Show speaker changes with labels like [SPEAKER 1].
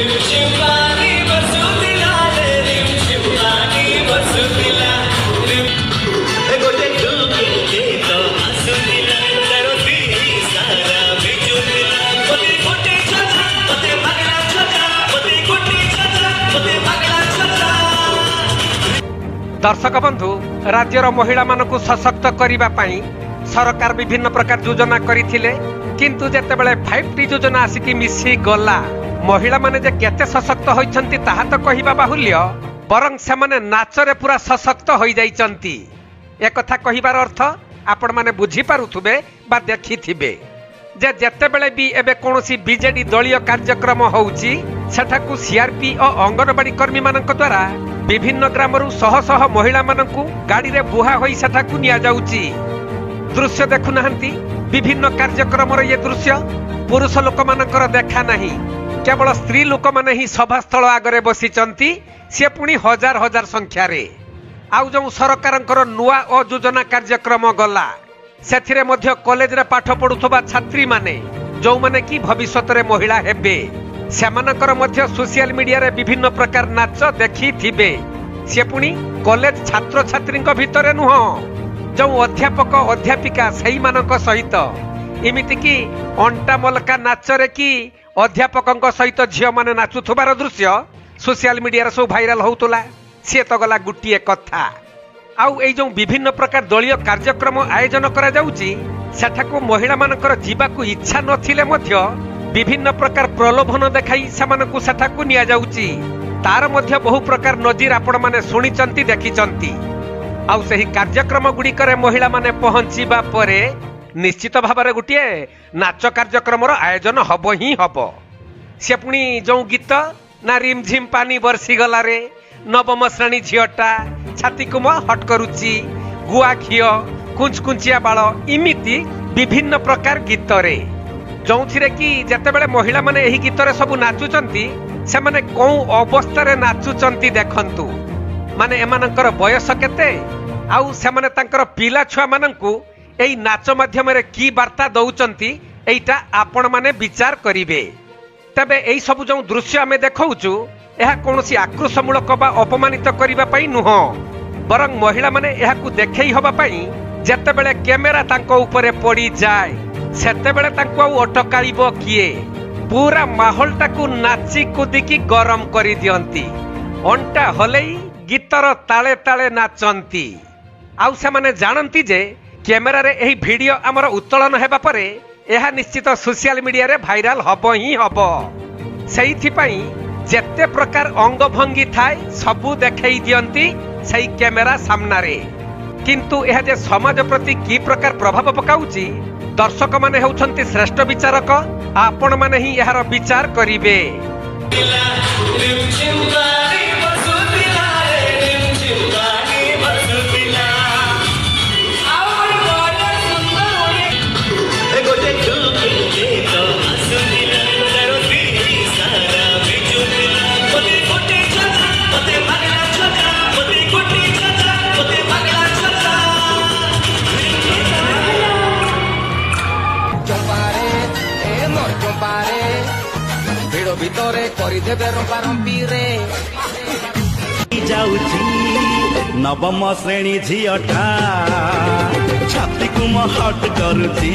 [SPEAKER 1] ରିମଝିମ୍ ପାଣି ବର୍ଷୁଥିଲା ରେ, ରିମଝିମ୍ ପାଣି ବର୍ଷୁଥିଲା। ଗୋଟେ ଟୁକେଲ ତ ଆସୁଥିଲା, ତାର ଦେହ ସାରା ଭିଜୁଥିଲା। ମତେ ଗୋଟେ ଛତା, ମତେ ପାଗଳା ଛତା, ମତେ ଗୋଟେ ଛତା, ମତେ ପାଗଳା ଛତା।
[SPEAKER 2] ଦର୍ଶକ ବନ୍ଧୁ, ରାଜ୍ୟର ମହିଳାମାନଙ୍କୁ ସଶକ୍ତ କରିବା ପାଇଁ ସରକାର ବିଭିନ୍ନ ପ୍ରକାର ଯୋଜନା କରିଥିଲେ। କିନ୍ତୁ ଯେତେବେଳେ 5ଟି ଯୋଜନା ଆସିକି ମିଶିଗଲା, ମହିଳାମାନେ ଯେ କେତେ ସଶକ୍ତ ହୋଇଛନ୍ତି ତାହା ତ କହିବା ବାହୁଲ୍ୟ, ବରଂ ସେମାନେ ନାଚରେ ପୁରା ସଶକ୍ତ ହୋଇଯାଇଛନ୍ତି। ଏକଥା କହିବାର ଅର୍ଥ ଆପଣମାନେ ବୁଝିପାରୁଥିବେ ବା ଦେଖିଥିବେ ଯେ ଯେତେବେଳେ ବି ଏବେ କୌଣସି ବିଜେଡି ଦଳୀୟ କାର୍ଯ୍ୟକ୍ରମ ହେଉଛି, ସେଠାକୁ ସିଆରପି ଓ ଅଙ୍ଗନବାଡି କର୍ମୀମାନଙ୍କ ଦ୍ୱାରା ବିଭିନ୍ନ ଗ୍ରାମରୁ ଶହ ଶହ ମହିଳାମାନଙ୍କୁ ଗାଡ଼ିରେ ବୁହା ହୋଇ ସେଠାକୁ ନିଆଯାଉଛି। ଦୃଶ୍ୟ ଦେଖୁନାହାନ୍ତି? ବିଭିନ୍ନ କାର୍ଯ୍ୟକ୍ରମର ଇଏ ଦୃଶ୍ୟ। ପୁରୁଷ ଲୋକମାନଙ୍କର ଦେଖା ନାହିଁ, କେବଳ ସ୍ତ୍ରୀ ଲୋକମାନେ ହିଁ ସଭାସ୍ଥଳ ଆଗରେ ବସିଛନ୍ତି, ସିଏ ପୁଣି ହଜାର ହଜାର ସଂଖ୍ୟାରେ। ଆଉ ଯେଉଁ ସରକାରଙ୍କର ନୂଆ ଓ ଯୋଜନା କାର୍ଯ୍ୟକ୍ରମ ଗଲା, ସେଥିରେ ମଧ୍ୟ କଲେଜରେ ପାଠ ପଢୁଥିବା ଛାତ୍ରୀମାନେ, ଯେଉଁମାନେ କି ଭବିଷ୍ୟତରେ ମହିଳା ହେବେ, ସେମାନଙ୍କର ମଧ୍ୟ ସୋସିଆଲ ମିଡିଆରେ ବିଭିନ୍ନ ପ୍ରକାର ନାଚ ଦେଖିଥିବେ। ସିଏ ପୁଣି କଲେଜ ଛାତ୍ରଛାତ୍ରୀଙ୍କ ଭିତରେ ନୁହଁ, ଯେଉଁ ଅଧ୍ୟାପକ ଅଧ୍ୟାପିକା ସେଇମାନଙ୍କ ସହିତ। ଏମିତିକି ଅଣ୍ଟା ମଲକା ନାଚରେ କି ଅଧ୍ୟାପକଙ୍କ ସହିତ ଝିଅମାନେ ନାଚୁଥିବାର ଦୃଶ୍ୟ ସୋସିଆଲ ମିଡିଆରେ ସବୁ ଭାଇରାଲ ହଉଥିଲା। ସିଏ ତ ଗଲା ଗୋଟିଏ କଥା। ଆଉ ଏଇ ଯେଉଁ ବିଭିନ୍ନ ପ୍ରକାର ଦଳୀୟ କାର୍ଯ୍ୟକ୍ରମ ଆୟୋଜନ କରାଯାଉଛି, ସେଠାକୁ ମହିଳାମାନଙ୍କର ଯିବାକୁ ଇଚ୍ଛା ନଥିଲେ ମଧ୍ୟ ବିଭିନ୍ନ ପ୍ରକାର ପ୍ରଲୋଭନ ଦେଖାଇ ସେମାନଙ୍କୁ ସେଠାକୁ ନିଆଯାଉଛି। ତାର ମଧ୍ୟ ବହୁ ପ୍ରକାର ନଜିର ଆପଣମାନେ ଶୁଣିଛନ୍ତି, ଦେଖିଛନ୍ତି। ଆଉ ସେହି କାର୍ଯ୍ୟକ୍ରମ ଗୁଡ଼ିକରେ ମହିଳାମାନେ ପହଞ୍ଚିବା ପରେ ନିଶ୍ଚିତ ଭାବରେ ଗୋଟିଏ ନାଚ କାର୍ଯ୍ୟକ୍ରମର ଆୟୋଜନ ହବ ହିଁ ହବ। ସେ ପୁଣି ଯେଉଁ ଗୀତ ନା ରିମଝିମ୍ ପାନି ବର୍ଷିଗଲାରେ, ନବମ ଶ୍ରେଣୀ ଝିଅଟା ଛାତିକୁ ମୋ ହଟ୍ କରୁଛି, ଗୁଆ ଘିଅ, କୁଞ୍ଚକୁଞ୍ଚିଆ ବାଳ, ଏମିତି ବିଭିନ୍ନ ପ୍ରକାର ଗୀତରେ, ଯେଉଁଥିରେ କି ଯେତେବେଳେ ମହିଳାମାନେ ଏହି ଗୀତରେ ସବୁ ନାଚୁଛନ୍ତି, ସେମାନେ କେଉଁ ଅବସ୍ଥାରେ ନାଚୁଛନ୍ତି ଦେଖନ୍ତୁ। ମାନେ ଏମାନଙ୍କର ବୟସ କେତେ ଆଉ ସେମାନେ ତାଙ୍କର ପିଲା ଛୁଆମାନଙ୍କୁ ଏଇ ନାଚ ମାଧ୍ୟମରେ କି ବାର୍ତ୍ତା ଦଉଛନ୍ତି, ଏଇଟା ଆପଣମାନେ ବିଚାର କରିବେ। ତେବେ ଏଇ ସବୁ ଯେଉଁ ଦୃଶ୍ୟ ଆମେ ଦେଖାଉଛୁ, ଏହା କୌଣସି ଆକ୍ରୋଶମୂଳକ ବା ଅପମାନିତ କରିବା ପାଇଁ ନୁହଁ, ବରଂ ମହିଳାମାନେ ଏହାକୁ ଦେଖେଇ ହବା ପାଇଁ ଯେତେବେଳେ କ୍ୟାମେରା ତାଙ୍କ ଉପରେ ପଡ଼ିଯାଏ, ସେତେବେଳେ ତାଙ୍କୁ ଆଉ ଅଟକାଇବ କିଏ? ପୁରା ମାହୋଲଟାକୁ ନାଚି କୁଦିକି ଗରମ କରିଦିଅନ୍ତି, ଅଣ୍ଟା ହଲେଇ ଗୀତର ତାଳେ ତାଳେ ନାଚନ୍ତି। ଆଉ ସେମାନେ ଜାଣନ୍ତି ଯେ କ୍ୟାମେରାରେ ଏହି ଭିଡିଓ ଆମର ଉତ୍ତୋଳନ ହେବା ପରେ ଏହା ନିଶ୍ଚିତ ସୋସିଆଲ ମିଡିଆରେ ଭାଇରାଲ ହବ ହିଁ ହବ। ସେଇଥିପାଇଁ ଯେତେ ପ୍ରକାର ଅଙ୍ଗଭଙ୍ଗୀ ଥାଏ, ସବୁ ଦେଖେଇ ଦିଅନ୍ତି ସେଇ କ୍ୟାମେରା ସାମ୍ନାରେ। କିନ୍ତୁ ଏହା ଯେ ସମାଜ ପ୍ରତି କି ପ୍ରକାର ପ୍ରଭାବ ପକାଉଛି, ଦର୍ଶକମାନେ ହେଉଛନ୍ତି ଶ୍ରେଷ୍ଠ ବିଚାରକ। ଆପଣମାନେ ହିଁ ଏହାର ବିଚାର କରିବେ।
[SPEAKER 1] ରିମଝିମ୍ ପାଣି ବର୍ଷୁଥିଲା ରେ, ରିମଝିମ୍ ପାଣି ବର୍ଷୁଥିଲା।
[SPEAKER 3] ଆଉ ଗୋଟେ ବଢିଆ ସୁନ୍ଦର ଓଡ଼ିଆ
[SPEAKER 1] ଗୋଟେ ଟୁକେଲ ତ ଆସୁଥିଲା, ତାର ଦେହ ସାରା ଭିଜୁଥିଲା। ମତେ ଗୋଟେ ଛତା, ମତେ ପାଗଳା ଛତା, ମତେ ଗୋଟେ ଛତା, ମତେ ପାଗଳା ଛତା।
[SPEAKER 4] ଚମ୍ପାରେ, ଏ ମୋର ଚମ୍ପାରେ, ଭିଡ଼ ଭିତରେ କରିଦେବେ ରମ୍ପା ରମ୍ପିରେ।
[SPEAKER 5] ଯାଉଛି ନବମ ଶ୍ରେଣୀ ଝିଅଟା, ଛାତିକୁ ମୋ ହଟ୍ କରୁଛି।